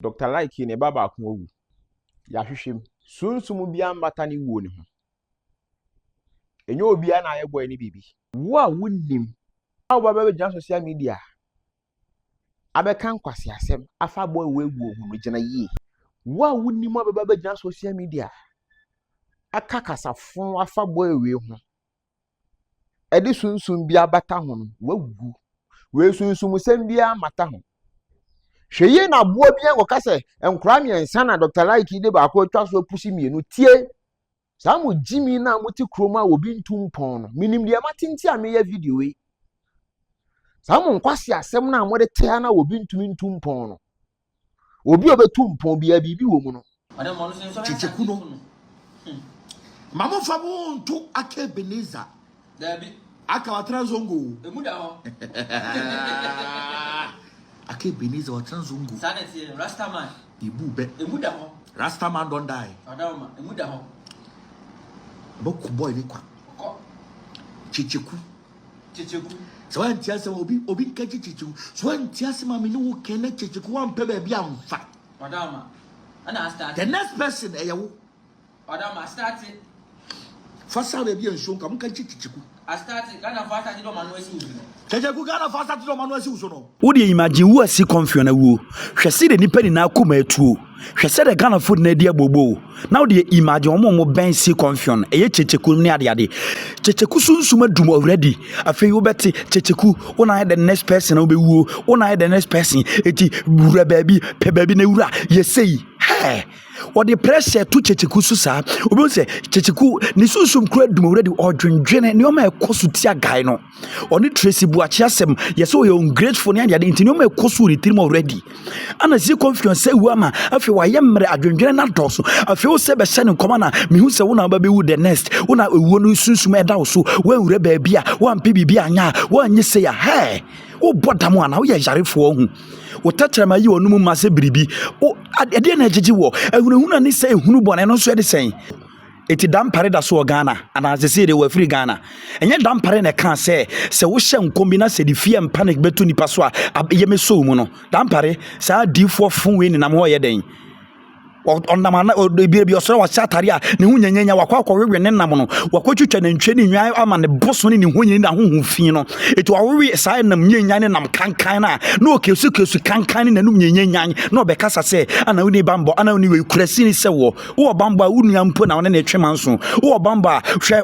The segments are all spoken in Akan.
Doctor Likee ne ba baako awu. Yɛahwehwɛ mu. Sunsum biara mmata ne wuo no ho. Ɛnyɛ obiara na ayɛ boy no biribi. Wo a wonnim a woba bɛgyina social media abɛka nkwaseasɛm afa boy wei wuo ho no gyina yie. Wo a wonnim a bɛba bɛgyina social media aka kasafo afa boy wei ho ɛde sunsum bi abata ho no, wawu. Wei sunsumsɛm biara mmata ho. Hwɛ yie na aboa bi ankɔka sɛ nkwadaa mmiɛnsa na Dr. Likee de baako atwa so apusi mmienu. Tie! Saa mo gyimi no a mote kurom a obi ntu mpɔn no, menim deɛ mate nti a meyɛ video yi. Saa mo nkwasi asɛm no a mode te ha na obi ntumi ntu mpɔn no, obi a ɔbɛtu mpɔn biara biribi wɔ mu no. Kyekyeku no. Ma mo fa mo nto aka Ebenezer. Dabi. Aka watena zongo. Emu da hɔ. Aka Ebenezer watena zongo. Saa na ɛteɛ, Rastaman. Ebu bɛ. Emu da hɔ. Rastaman don die. Ɔdawoma, emu da hɔ. Bɛku boy ne kwa. Kɔ. Kyekyeku. Kyekyeku. Sɛ wanti asɛm obi obi nka kye kyekyeku. Sɛ wanti asɛm a me ne wo kɛn na kyekyeku wampɛ baabi amfa. Ɔdawoma. Ɛna astarte. The next person ɛyɛ wo. Ɔdawoma astarte. Fa sa baabi a nsuo nka mo nka kye kyekyeku. Astarte Ghana fo astarte de ɔmo ano asi wo so no. Kyekyeku Ghana fo astarte de ɔmo ano asi wo so no. Wo deɛ imagine wo asi kɔnfiɔn awuo hwɛ sɛdeɛ nnipa nyinaa koma atuo hwɛ sɛdeɛ Ghanafoɔ nyinaa di abooboo na wo deɛ imagine wɔn a wɔn bɛn si kɔnfiɔn ɛyɛ kyekyeku ne adeade kyekyeku sunsum adum already afei wobɛte kyekyeku wo na ayɛ the next person a wobɛwuo wo na ayɛ the next person eti wura baabi pɛ baabi na wura yɛ sei hɛɛ wɔde pressure to kyekyeku so saa wobɛhu sɛ kyekyeku ne sunsum kura dum already ɔdwendwene nneɛma a ɛkɔ so tia guy no ɔne Tracy Buakye asɛm yɛ sɛ ɔyɛ ungrateful ne adeade nti nneɛma ɛkɔ so wɔ ne tirim already ana si confidence sɛ wu ama afei wayɛ mmerɛ adwendwene no adɔɔso afei wo sɛ bɛhyɛ ne nkɔma na mehu sɛ wo na wobɛbɛwu the next wo na ewuo no sunsum ɛda wo so woanwura baabi a woampɛ biribi anyɛ a woanyɛ sei a hɛɛ wobɔ dam ana woyɛ yarefoɔ ho wo tɛkyerɛma yi ɔno mu ma sɛ biribi wo ɛdeɛ na ɛgyegye wɔ ahunahuna ne sɛ ehunu bɔne no nso ɛde sɛn Eti Dampare da so wɔ Ghana anaa sesei deɛ wafiri Ghana? Ɛnyɛ Dampare na ɛkaa sɛ sɛ wohyɛ nkɔm bi na sɛ de fear and panic bɛto nipa so a yɛmɛsɔ wo mu no? Dampare, saa adiifoɔ fo wei nenam hɔ yɛ dɛn? Ɔnam ana ebi ebi ɔsɔre wahyɛ atare a ne ho nyanyanya wakɔ akɔwewe ne nam no wakɔtwitwa nantwie ne nnwan ama ne boso ne ne ho nyini n'ahoho fi no eti wawewe saa nam nyanyan ne nam kankan no a na ɔkesukesu kankan ne n'anum nyanyanyan na ɔbɛkasa sɛ ana woni bambɔ ana woni wei kurasini sɛ wɔ Wowɔ bammɔ a, wo nua mpo na wo ne no retwe manso. Wowɔ bammɔ a, hwɛ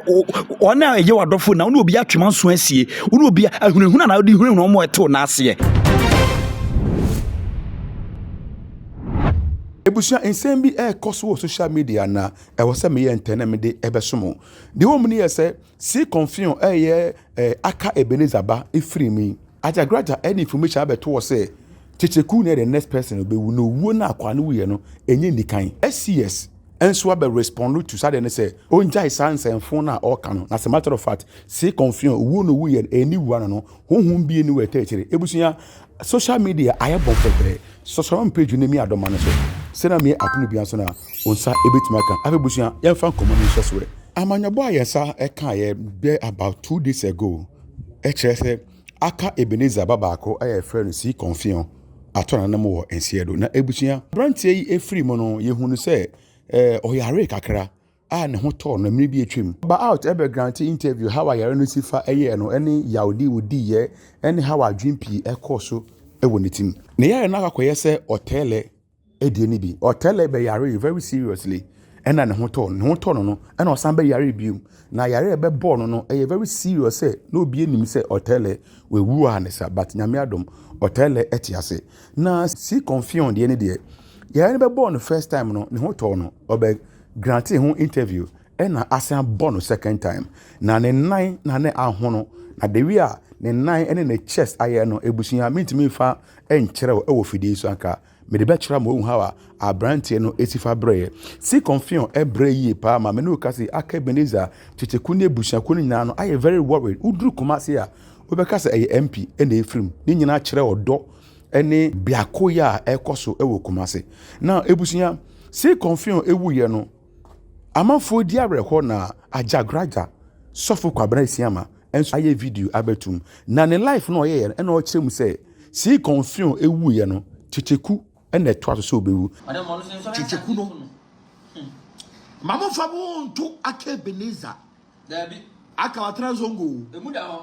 wɔn a ɛyɛ w'adɔfo na wo ne obi atwe manso asie. Wo ne obi ahunahuna na wode hunahuna wɔn a ɛtew n'aseɛ. Abusua nsɛm bi ɛrekɔ so wɔ social media na ɛwɔ sɛ meyɛ ntɛn na mede ɛbɛso mo. Deɛ ɛwɔ mu no yɛ sɛ C Confion ɛyɛ eh, aka Ebenezer ba ɛfiri mu yi. Ajagraja ɛde information abɛto hɔ sɛ Kyekyeku na ɛyɛ the next person ɔbɛwu na owuo no a akwaa no wuiɛ no ɛnyɛ nnikan. SCS nso abɛ respond to saa deɛ no sɛ ɔngyae saa nsɛmfo no a ɔreka no na as a matter of fact C Confion owuo no owuiɛ no ɛyɛ ne wu ano no honhom bi nni hɔ a ɛtɔ akyire. Abusua social media ayɛ bɔn pɛpɛɛ. Sɔsɔrɔ mpɛ dwu na mi adɔma no so sɛ na meyɛ apono bia nso na wo nsa ɛbɛtumi aka. Afei abusua yɛmfa nkɔmmɔ no nhyɛ so ɛ. Amanyɔbɔ a yɛn nsa kaeɛ bɛ about 2 days ago kyerɛ sɛ aka Ebenezer ba baako a yɛfrɛ no Sii Kɔnfeɔn atɔ n'anam wɔ nseɛ do. Na abusua aberanteɛ yi firi mu no yɛhu no sɛ ɔyaree kakra a ne ho tɔɔ no mmerɛ bi atwam. Ɔba out bɛ grante interview how a yare no si fa yɛɛ no ne yawdi odiiɛ ne how a adwene pii kɔɔ so wɔ ne tirim. Ne yare no akɔ akɔyɛ sɛ ɔtɛɛlɛ deɛ no bi. Ɔtɛlɛ bɛyaree very seriously ɛna ne ho tɔɔ no. Ne ho tɔɔ no no ɛna ɔsan bɛyaree biom. Na yare a ɛbɛbɔɔ no no ɛyɛ very serious sɛ na obi anim sɛ ɔtɛlɛ wawu a ne sa but Nyame adom ɔtɛlɛ ɛte ase. Na si confion deɛ ne deɛ yare no bɛbɔɔ no first time no ne ho tɔɔ no ɔbɛ grantee ho interview ɛna asan bɔ no second time. Na ne nan na ne ahono na the way a ne nan ɛne ne chest ayɛ no ebusua mintumi nfa nkyerɛw ɛwɔ fidie so anka Mede bɛkyerɛ ama woahu how a aberanteɛ no si fa brɛeɛ. Si Confion brɛ yie paa ma me ne wo ka sei, Aka Ebenezer, Kyekyeku ne abusuakuo no nyinaa no ayɛ very worried. Woduru Kumasi a, wobɛka sɛ ɛyɛ MP na ɛfiri mu. Ne nyinaa kyerɛ ɔdɔ ne biakoyɛ a ɛrekɔ so wɔ Kumasi. Now abusua, Si Confion wuiɛ no, amanfoɔ di awerɛhoɔ na Agyagraja, Sɔfo Kwabena Asiamah nso ayɛ video abɛtum. Na ne life no a ɔyɛeɛ no, ɛna ɔkyerɛ mu sɛ Si Confion wuiɛ no, Kyekyeku na ɛtoa so sɛ ɔbɛwu. Kyekyeku no, ma momfa mo ho nto Aka Ebenezer. Dabi. Aka watena Zongo o. Emu da hɔ.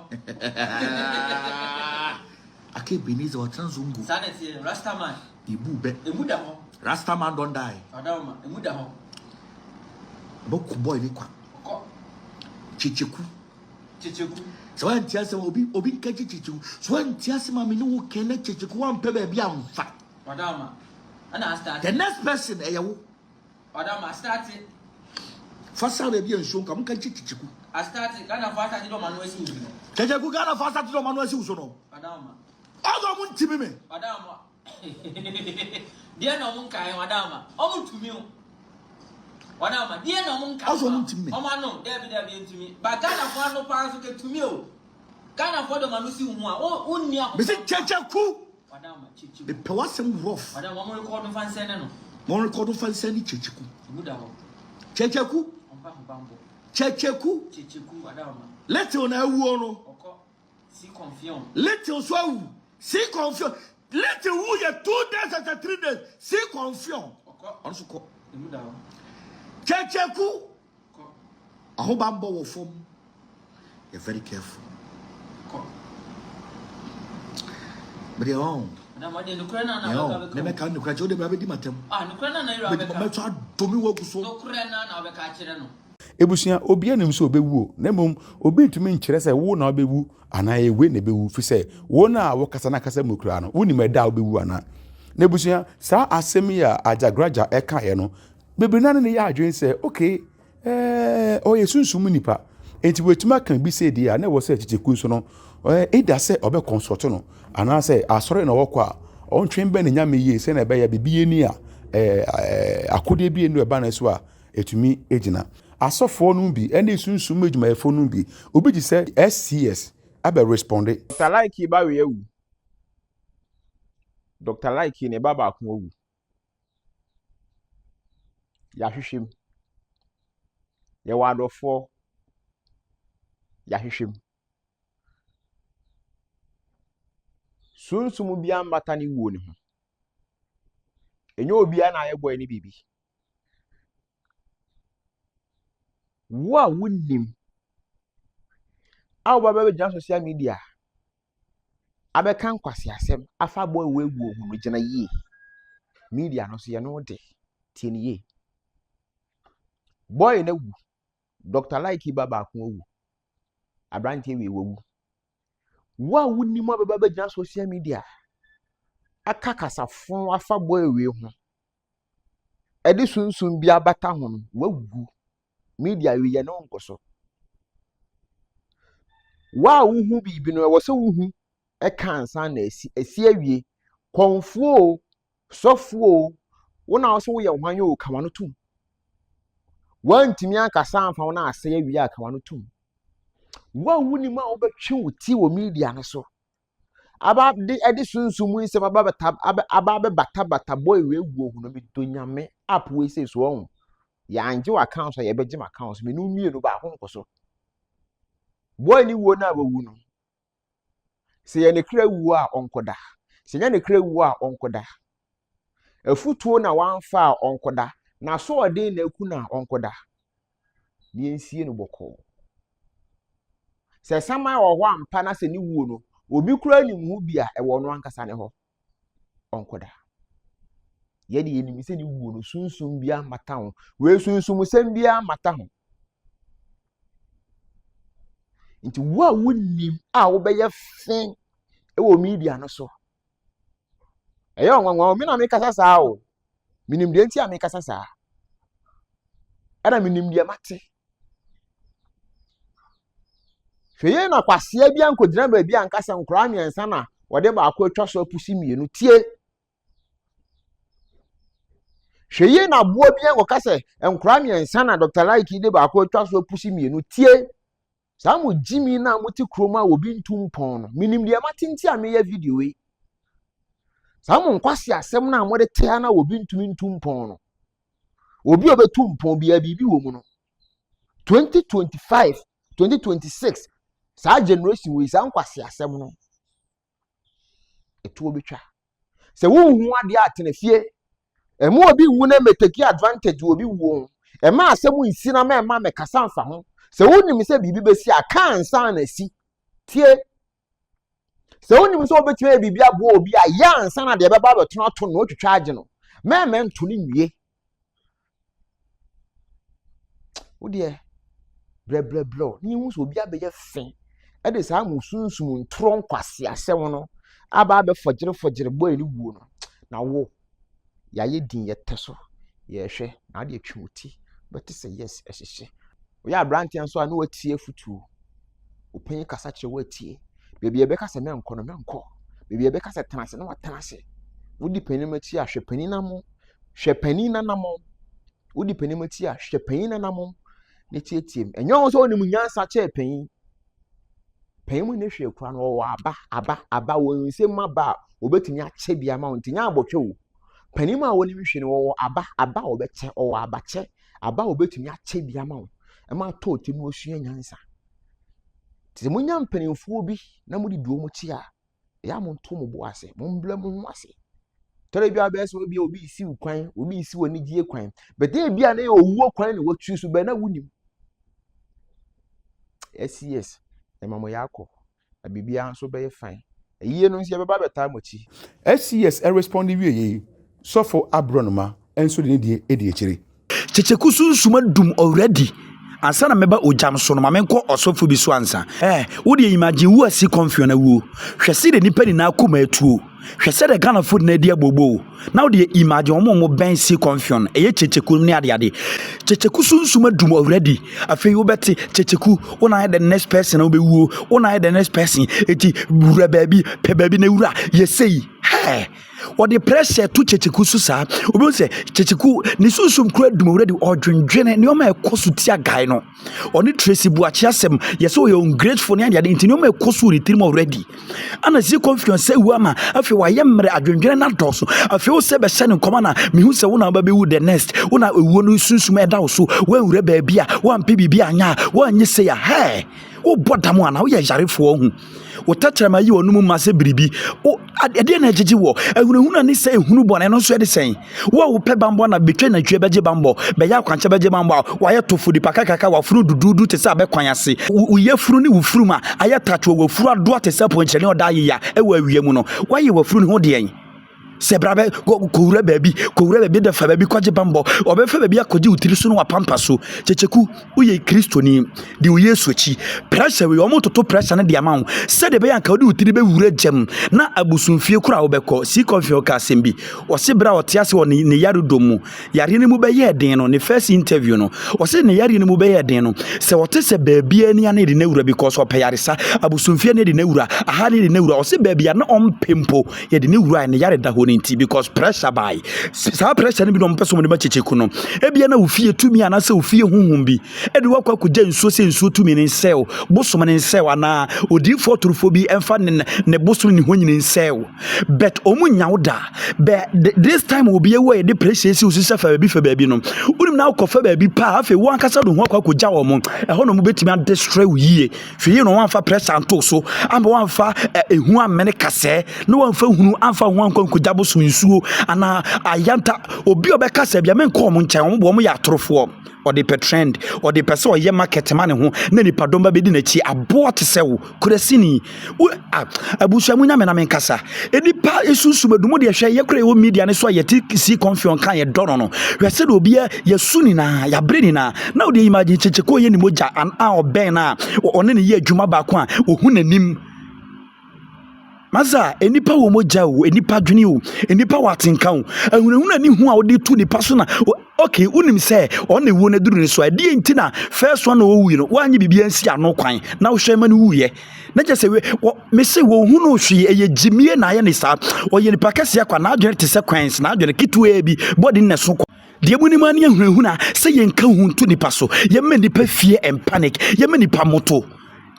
Aka Ebenezer watena Zongo. Saa na ɛteɛ, Rastaman. Ebu bɛ. Emu da hɔ. Rastaman don die. Ɔdawoma, emu da hɔ. Ɛbɛko boy ne kwa. Kɔ. Kyekyeku. Kyekyeku. Sɛ wanti asɛm obi obi nka kyekyeku. Sɛ wanti asɛm a me ne wo kɛn na kyekyeku wampɛ baabi amfa. Ɔdawoma, ɛna astarte. The next person ɛyɛ wo. Ɔdawoma, astarte. Fa sa baabi a nsuo nka mo nka nkye kyekyeku. Astarte, Ghana fo astarte de ɔmo ano asi wo so no. Kyekyeku Ghana fo astarte de ɔmo ano asi wo so no. Ɔdawoma. Ɔdɔ ɔmo ntimi me. Ɔdawoma. Deɛ na ɔmo nkae ɔdawoma. Ɔmo ntumi o. Ɔdawoma, deɛ na ɔmo nkae. Ɔsɔ ɔmo ntimi me. Ɔmo ano, dɛbi dɛbi ntumi. Ba Ghana fo ano paa nso ketumi o. Ghana fo de ɔmo ano si wo ho a, wo wo nni akoma. Mesi kyekyeku. Ɔdawoma, kyekyeku. Mepɛ w'asɛm rough. Ɔdawoma, ɔmo rekɔdo fa nsɛn ne no. Mo rekɔdo fa nsɛn ne kyekyeku. Emu da hɔ. Kyekyeku. Ɔmpa ho bambɔ. Kyekyeku. Kyekyeku, ɔdawoma. Little na awuo no. Ɔkɔ. Si confion. Little so awu. Si confion. Little wu yɛ 2 days after 3 days. Si confion. Ɔkɔ. Ɔno so kɔ. Emu da hɔ. Kyekyeku. Kɔ. Ahobanbɔ wɔ fam. Yɛ very careful. Kɔ. Mede ɔn. Ɔdawoma deɛ nokorɛ na na Ɛɛ wobɛka ɔn. bɛka Ne o. mɛka nokorɛ kyerɛ wo de bɛ abɛdi m'atɛm. Ah, nokorɛ na na yere Mɛdi abɛka. mɛtɔ adome wo agu so. Nokorɛ na na wobɛka akyerɛ no. Ebusua, obiara nim sɛ obewu o, na mmom obi ntumi nkyerɛ sɛ wo na wobɛwu anaa ɛyɛ wei na ɛbɛwu, fi sɛ wɔn a wɔkasa no akasa mu koraa no, wonim ɛda a wobɛwu anaa. Na ebusua, saa asɛm yi a Ajagraja ɛkaeɛ no, bebree naa ne ne yɛ adwene sɛ, okay, ɛɛ ɔyɛ sunsum nipa, enti wɔatumi aka bi sɛ deɛ a na ɛwɔ sɛ Kyekyeku nso no, ɛɛ eda sɛ ɔbɛkɔnsɔto no, anaasɛ asɔre na ɔkɔ a, ɔntwe bɛn ne nyame yie sɛnea ɛbɛyɛ biribi ani a, ɛɛ akodeɛ bi ani ɛba ne so a, ɛtumi gyina. Asɔfoɔ no bi ne sunsum adwumayɛfoɔ no bi, obi te sɛ SCS abɛ responde. Doctor Likee ba wei awu. Doctor Likee ne ba baako awu. Yɛahwehwɛ mu. Yɛwɔ adɔfoɔ. Yɛahwehwɛ mu. Sunsum biara mmata ne wuo no ho. Ɛnyɛ obiara na ayɛ bɔe ne biribi. Wo a wonnim a woba bɛgyina social media abɛka nkwaseasɛm afa boy wei wuo ho no gyina yie. Media no so yɛne wo de tie no yie. Boy no awu. Dr. Like ba baako awu. Aberanteɛ wei wawu. Wo a wonnim abɛba bɛgyina social media aka kasafo afa boy wei ho ɛde sunsum bi abata ho no, wawu. Media wei yɛ ne wo nkɔ so. Wo a wohu biribi no, ɛwɔ sɛ wohu ɛka ansa na asi asi awie. Kɔnfoɔ o, sɔfoɔ o, wo na wo sɛ woyɛ hwan o, ka w'ano tom. Woantumi ankasa amfa wo na asɛe awie a, ka w'ano tom. Wo a wonim a wobɛtwe wo ti wɔ media no so, aba de ɛde sunsum mu nsɛm aba bɛta aba aba abɛbatabata bɔ ewe gu ohun no medɔ nyame app wei sei so ɔho yɛangye wɔ account a yɛbɛgye m account menu mmienu baako nkɔ so bɔɔ ne wuo no a wawu no sɛ yɛ ne kra wuo a ɔnkɔda sɛ nyɛ ne kra wuo a ɔnkɔda afutuo na wamfa a ɔnkɔda na so ɔden na aku na ɔnkɔda na yɛnsie no bɔkɔɔ. Sɛ saman wɔ hɔ ampa na sɛ ne wuo no, obi koraa nim ho bi a, ɛwɔ ɔno ankasa ne hɔ. Ɔnkɔda. Yɛde yɛnim sɛ ne wuo no, sunsum biara mmata ho. Wei sunsumsɛm biara mmata ho. Nti wo a wonim a wobɛyɛ fe wɔ media no so, ɛyɛ ɔnwanwa o, me na mekasa saa o. Menim deɛ nti a mekasa saa. Ɛna menim deɛ mate. Hwɛ yie na kwasea bi ankɔgyina baabi anka sɛ nkoraa mmiɛnsa na wɔde baako atwa so apusi mmienu. Tie. Hwɛ yie na aboa bi ankɔka sɛ nkoraa mmiɛnsa na Dr. Laiki de baako atwa so apusi mmienu. Tie. Saa mo gyimi no a mote kurom a obi ntu mpɔn no, menim deɛ mate nti a meyɛ video yi. Saa mo nkwasi asɛm no a mode te ha na obi ntumi ntu mpɔn no. Obi a ɔbɛtu mpɔn biara biribi wɔ mu no. 2025, 2026, saa generation wei, saa nkwasi asɛm no, ɛtoɔ bɛtwa. Sɛ wonhu adeɛ a tena fie. Ɛma obi wu na mɛtake advantage wɔ obi wuo ho. Ɛma asɛm nsi na mɛma mɛkasa mfa ho. Sɛ wonim sɛ biribi bɛsi a, ka ansa na asi. Tie. Sɛ wonim sɛ wobɛtumi ayɛ biribi aboa obi a, yɛ ansa na deɛ ɛbɛba abɛto ato no na wotwitwa agye no. Mɛmɛ nto no nwie. Wo deɛ brɛbrɛbrɛ ne yɛhu sɛ obi abɛyɛ fe ɛde saa mo sunsum ntorɔ nkwaseasɛm no aba abɛfɔgyerefɔgyere bɔe no wuo no na wo yɛayɛ din yɛtɛ so yɛhwɛ na adeɛ twe wo ti bɛte sɛ yes ɛhyehye woyɛ aberanteɛ nso a na watie afutuo ɔpanyin kasa kyerɛ woatie baabi a ɛbɛka sɛ mɛnkɔ no mɛnkɔ baabi a ɛbɛka sɛ tena ase na watena ase wodi panin akyi a hwɛ panin no hwɛ panin n'anammɔn. Wodi panin akyi a, hwɛ panin n'anammɔn na tietie mu. Ɛnyɛ wɔn sɛ wɔnim nyansa kyɛɛ panin. Panin mu ne hwee kora no, ɔwɔ aba, aba, aba, wɔn nsam aba a wɔbɛtumi akyɛ bi ama wɔn nti nyɛ abɔtwe o. Panin mu a wɔnim hwee no, ɔwɔ aba, aba a wɔbɛkyɛ, ɔwɔ abakyɛ, aba a wɔbɛtumi akyɛ bi ama wɔn. Ɛma atɔ ti mu osua nyansa. Nti sɛ monya mpanimfoɔ bi na mode di wɔn akyi a, ɛyɛ a monto mo bo ase, mombrɛ mo ho ase. Tɔrɔ bi a bɛyɛ sɛ obi a obi resi wo kwan, obi resi wɔ anigye kwan, bɛtɛ ebi a na yɛ owuo kwan na watwi so bɛn na wonim. SES, ɛma mo yɛ akɔ, na biribiara nso bɛyɛ fine. Ayie no nso yɛbɛba abɛtaa mo akyi. SES responde wieeɛ yi, Sɔfo Aborɔnoma nso de ne deɛ di akyire. Kyekyeku sunsum adum already. Ansa na mɛba ogyam so no, ma menkɔ ɔsɔfo bi so ansa. Eh, wo deɛ imagine wo asi kɔmfion awuo. Hwɛ sɛdeɛ nnipa nyinaa koma atuo. Hwɛ sɛdeɛ Ghanafoɔ nyinaa adi abooboo. Na wo deɛ imagine wɔn a wɔbɛn si kɔmfion, ɛyɛ kyekyeku ne adeade. Kyekyeku sunsum adum already. Afei wobɛte kyekyeku, wo na ayɛ the next person a wobɛwuo, wo na ayɛ the next person. Eti wura baabi, pɛ baabi na wura, yɛ sei. Hey! Wɔde pressure to Kyekyeku so saa. Wobɛhu sɛ Kyekyeku ne sunsum kura dum already ɔdwendwene nneɛma a ɛkɔ so tia guy no. Ɔne Tracy Buakye asɛm yɛ sɛ ɔyɛ ungrateful ne adeade nti nneɛma a ɛkɔ so wɔ ne tirim already. Ana si confidence sɛ wu ama afei wayɛ mmerɛ adwendwene no adɔɔso. Afei wo sɛ bɛhyɛ ne nkɔma na mehu sɛ wo na wobɛbɛwu the next. Wo na ewuo no sunsum ɛda wo so. Woanwura baabi a woampɛ biribi anyɛ a woanyɛ sei a hɛɛ. Wobɔ dam anaa woyɛ yarefoɔ ho. Wo tɛkyerɛma yi ɔno mu ma sɛ biribi. Wo ɛdeɛ na ɛgyegye wɔ. Ahunahuna ne sɛ ehunu bɔne no nso ɛde sɛn. Wo a wopɛ bambɔ na betwa nantwie bɛgye bambɔ, bɛyɛ akwankyɛ bɛgye bambɔ a wayɛ tofo nipa kakraka wafunu duduudu te sɛ abɛkwan ase. Wo yafunu ne wo furum a ayɛ tatwo wafuru adoa te sɛ pɔnkyerɛne ɔda ayeya ɛwɔ awia mu no. Woayɛ wafunu no ho deɛn? Sɛ bra bɛ kɔwura baabi, kɔwura baabi dɛ fa baabi kɔgye bambɔ. Ɔbɛfa baabi akɔgye wo tiri so na wapampa so. Kyekyeku, woyɛ Kristoni, di wo Yesu akyi. Pressure wei, wɔn toto pressure no de ama wo. Sɛdeɛ ɛbɛyɛ anka wode wo tiri bɛwura gyam na abosomfie koro a wobɛkɔ. C. Kɔmfin ɔka asɛm bi. Ɔse berɛ a ɔte ase wɔ ne, ne yaredɔm mu, yareɛ no mu bɛyɛɛ den no, ne first interview no, ɔse ne yareɛ no mu bɛyɛɛ den no, sɛ ɔte sɛ baabiara ni a na yɛde no awura because ɔpɛ yaresa, abosomfie na yɛde no awura, aha na yɛde no awura, ɔse baabi a na ɔmpɛ mpo, yɛde ne wura ne yare da hɔ no nti because pressure bae saa pressure no bi na ɔmpɛ sɛ ɔmde ma kyekyeku no ebia na ofie tumi anaasɛ ofie honhom bi ɛde wakɔ akɔgya nsuo sɛ nsuo tumi ne nsɛw bosom ne nsɛw anaa odiifoɔ torofoɔ bi ɛmfa ne ne bosom ne ho nyini nsɛw but ɔmo nya wo da but this time obi awu a yɛde pressure si wo so sɛ fa baabi fa baabi no wonim na wokɔfa baabi paa afei wo ankasa de ho akɔ akɔgya wɔ mo ɛhɔ na ɔmo bɛtumi adestroy wo yie Hwɛ yie na wɔamfa pressure anto so, ama wɔamfa ehu ammene kasɛɛ, na wɔamfa hunu amfa ho ankɔ nkogya bosom nsuo anaa ayanta. Obi a ɔbɛka sɛ bia menkɔ wɔn nkyɛn, wɔn wɔn yɛ atorofoɔ. Ɔde pɛ trend, ɔde pɛ sɛ ɔyɛ market ma ne ho na nipadɔm ba bɛdi n'akyi. Aboa te sɛ wo, kurasini. Wo a abusua mu nyame na menkasa. Nipa esunsum adu mo deɛ hwɛ yɛ kora yɛwɔ media ne so a yɛte si kɔnfiɔn ka yɛdɔ no no. Hwɛ sɛdeɛ obi yɛsu nyinaa yɛabrɛ nyinaa na wode imagine kyekyeko yɛ ne mogya a ɔbɛn no a ɔne ne yɛ adwuma baako a ɔhu n'anim. Masa, nnipa wɔ mogya o, nnipa dwene o, nnipa wɔ atenka o. Ahunahuna ne hu a wode to nipa so na okay, wonim sɛ ɔne wuo no aduru ne so a, ɛdeɛ nti na first one na ɔwui no, woanyɛ biribi ansi ano kwan na wohwɛ ma no wuyɛ. Na kyerɛ sɛ wɔ mese wɔhu no hwee, ɛyɛ gyimie na ayɛ ne saa. Ɔyɛ nipa kɛseɛ kwa, n'adwene te sɛ kwɛns, n'adwene ketewaa bi, bɔde na ɛso kwa. Deɛ monim ara ne ahunahuna sɛ yɛnka hu nto nipa so, yɛmma nipa fear and panic, yɛmma nipa moto.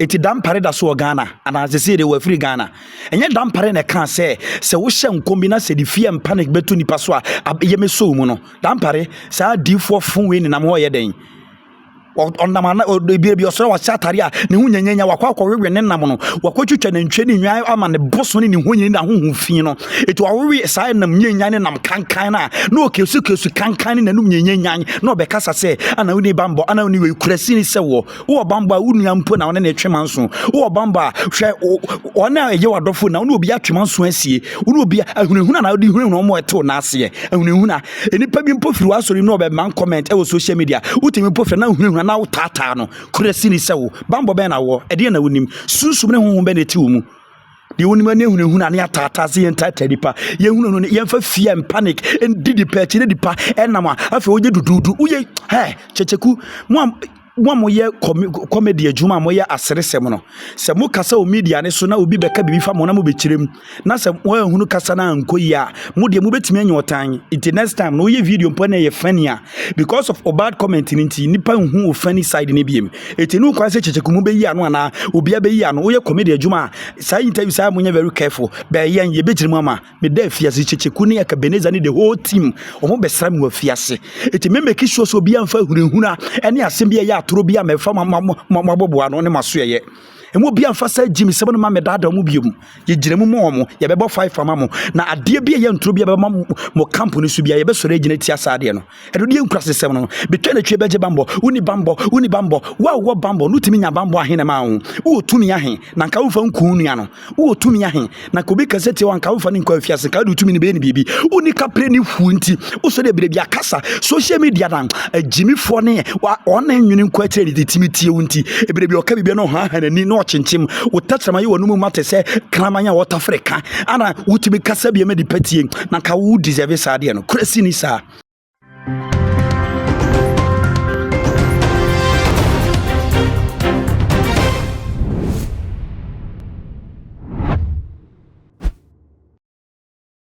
Eti Dampare da so wɔ Ghana anaa sesei deɛ wafiri Ghana? Ɛnyɛ Dampare na ɛkaa sɛ sɛ wohyɛ nkɔm bi na sɛ de fear and panic bɛto nipa so a yɛmɛsɔ wo mu no. Dampare, saa adiifoɔ fo wei nenam hɔ yɛ dɛn? Ɔnam ana ebi ebi ɔsɔre wahyɛ atare a ne ho nyanyanya wakɔ akɔwewe ne nam no wakɔtwitwa nantwie ne nnwan ama ne boso ne ne ho nyini na ahohu fi no eti wawewe saa nam nyanya ne nam kankan no a na ɔkesukesu kankan ne n'anum nyanyanyan na ɔbɛkasa sɛ ana woni bambɔ ana woni wei kura sini sɛ wɔ wowɔ bambɔ a wo nua mpo na ɔne ne twe manso wowɔ bambɔ a hwɛ ɔne a ɛyɛ w'adɔfo na wone obi atwe manso asie wone obi ahunahuna na wode hunahuna ɔmo ɛtew n'aseɛ ahunahuna Nnipa bi mpo firi w'asɔre mu na wɔbɛma comment wɔ social media. Wotumi mpo frɛ na wohunahuna na wotaataa no. Kura sini sɛ wo. Bammɔ bɛn na wowɔ? Ɛdeɛn na wonim? Sunsum ne honhom bɛn na ɛte wo mu? Deɛ wonim ne hunahuna ne ataataa sɛ yɛntaataa nipa. Yɛhunahuna yɛmfa fear and panic ndi nipa akyi na nipa ɛnam a afei woyɛ duduudu. Woyɛ hɛ kyɛkyɛku. Mo a mo a moyɛ comedy adwuma a moyɛ aseresɛm no, sɛ mokasa wɔ media ne so na obi bɛka biribi fa mo na mobɛkyerɛ mu, na sɛ moanhunu kasa no ankɔ yie a, mo deɛ mobɛtumi anya ɔtan. Nti next time no woyɛ video mpo na ɛyɛ funny a, because of o bad comment no nti, nnipa nhu wo funny side no biem. Ɛti ne kwan sɛ kyɛkyɛku mu bɛyi ano anaa obia bɛyi ano. Woyɛ comedy adwuma a, saa interview saa monyɛ very careful. Bɛyɛn yɛbɛgyina mu ama. Meda afiase, Kyekyeku ne Ebenezer ne the whole team, wɔn bɛsra me wɔ afiase. Eti me make sure sɛ obi amfa hunahuna ne asɛm bi a ɛyɛ atoro bi a mɛfa mo mo mo aboboa ano ne mo asoɛyɛ. Emu obi amfa saa gyimisɛm no ma mɛdaadaa mo biom. Yɛgyina mu ma wɔn, yɛbɛbɔ five ama mo. Na adeɛ bi a ɛyɛ ntoro bi a ɛbɛma mo camp no so bi a yɛbɛsɔre agyina tia saa adeɛ no. Ɛno deɛ nkurasesɛm no. Betwa na twie bɛgye bambɔ. Wonni bambɔ, wonni bambɔ. Wo a wowɔ bambɔ no wotumi nya bambɔ ahe na ɛmaa wo? Wowɔ tumi ahe na nka womfa nku wo nua no? Wowɔ tumi ahe na nka obi kasa tia wo a nka womfa no nkɔ afiase nka wode wo tumi no bɛyɛ no biribi? Wonni kaprɛ ne huu nti wosɔ dɛ berɛ bi akasa social media na agyimifoɔ ne wɔn na nwene nkɔ akyire ne timi tie wo nti berɛ bi ɔka biribi na ɔhaha n'ani na ɔkyenkyem wo tɛkyerɛma yɛ w'anomu ma te sɛ kraman a wɔtafere ka ana wotumi kasa bi ma nipa tie na nka wo deserve saa deɛ no kora si ni saa.